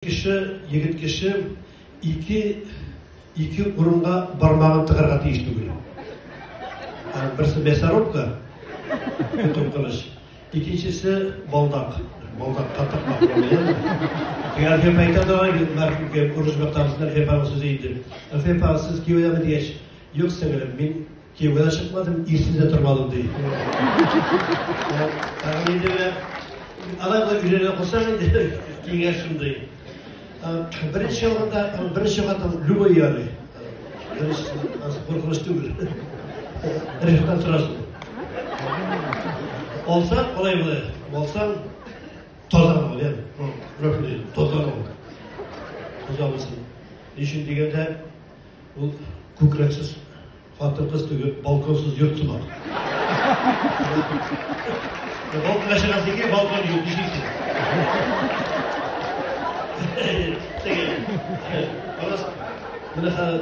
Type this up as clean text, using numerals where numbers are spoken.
Кеше, егет кеше ике урынга бармагын тыгарга тиеш түгел. Берсе мясорубка, куркыныч. Икенчесе балдак. Балдакка тыкма. Әлфия апа әйтә торган иде, мәрхүмгә Урыш бактабызның Әлфия апаның сүзе иде. Әлфия апа, сез кияүдәме дигәч, юк, сеңелем, мин кияүгә дә чыкмадым, ирсез дә тормадым, ди. Тагын инде менә алай болай өйләнә калсаң инде, киңәш шундый. Беренче алганда, беренче хатын любой ярый. Беренче куркыныч түгел. Беренче сорасың. Алсаң, алай болай. Алсаң, таза ал, яме. Таза ал. Таза булсын. Ни өчен дигәндә, ул күкрәксез хатын-кыз түгел, балконсыз йорт сымак. Балконга чыгасың икән, балкон юк, нишлисең? Теге, менә хәзер